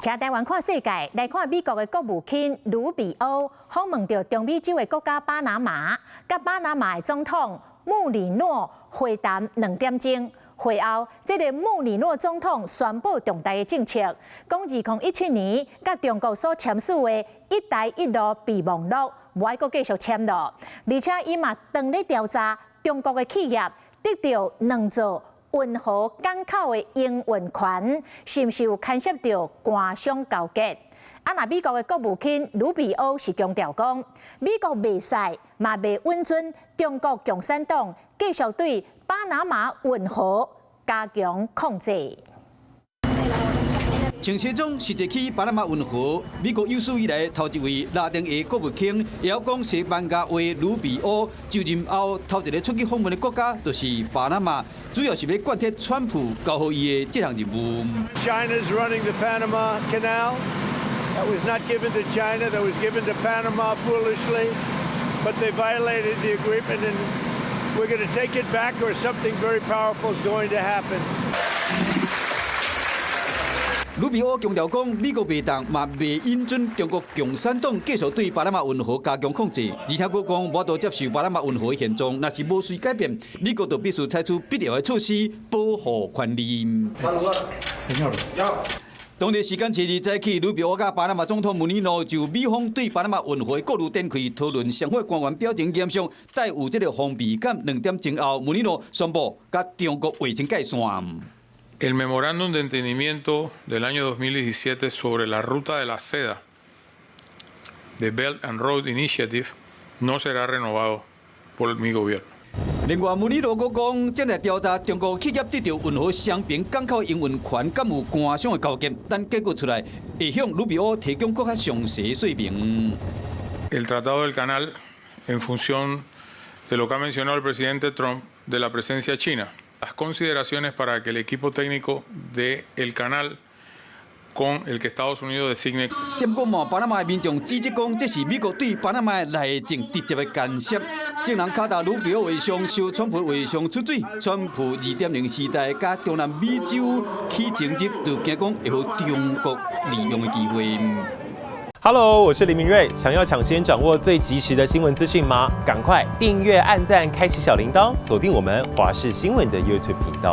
徛台灣看世界，來看美國的國務卿盧比歐訪問著中美洲的國家巴拿馬，佮巴拿馬的總統穆里諾會談2點鐘。會後，這个穆里諾總統宣布重大的政策，講2017年佮中國所簽署的「一帶一路」備忘錄，無愛閣繼續簽囉。而且伊嘛當咧調查中國的企業得著兩座運河港口的營運權，是毋是有牽涉著官商勾結？啊，若美國的國務卿盧比歐是強調講，美國袂使嘛袂允准中國共產黨繼續對巴拿馬運河加強控制。穿西裝實際去巴拿馬運河，美國有史以來頭一位拉丁裔國務卿，會曉講西班牙話盧比歐就任後頭一个出去訪問的國家就是巴拿馬，主要是欲貫徹川普交予伊的這項任務。 China's running the Panama Canal. That was not given to China. That was given to Panama foolishly. But they violated the agreement, and we're going to take it back, or something very powerful is going to happen. 盧比歐強調講，美國袂當嘛袂允准中國共產黨繼續對巴拿馬運河加強控制，而且閣講無法度接受巴拿馬運河的現狀，若是無隨改變，美國就必須採取必要的措施保護權利。當地時間七日早起，盧比歐佮巴拿馬總統穆尼諾就美方對巴拿馬運河顧慮展開討論，雙方官員表情嚴肅，帶有這个防備感。2點鐘後，穆尼諾宣布佮中國劃清界線。 El memorándum de entendimiento del año 2017 sobre la ruta de la seda, the Belt and Road Initiative, no será renovado por mi gobierno. 另外，穆里諾閣講，正在調查中國企業得著運河雙爿港口營運權，敢有官商的勾結？等結果出來，會向盧比歐提供閣較詳細說明。 El Tratado del Canal, en función de lo que ha mencionado el presidente Trump de la presencia china, las consideraciones para que el equipo técnico del canal con el que Estados Unidos designe。毋過嘛，巴拿馬的民眾指責講，這是美國對巴拿馬的內政直接的干涉。眾人跤踏盧比歐畫像，燒川普畫像出水，川普2.0時代佮中南美洲起爭執，就驚講會予中國利用的機會。 Hello，我是林明瑞，想要搶先掌握最及時的新聞資訊嗎？趕快訂閱、按讚、開啟小鈴鐺，鎖定我們華視新聞的 YouTube 頻道。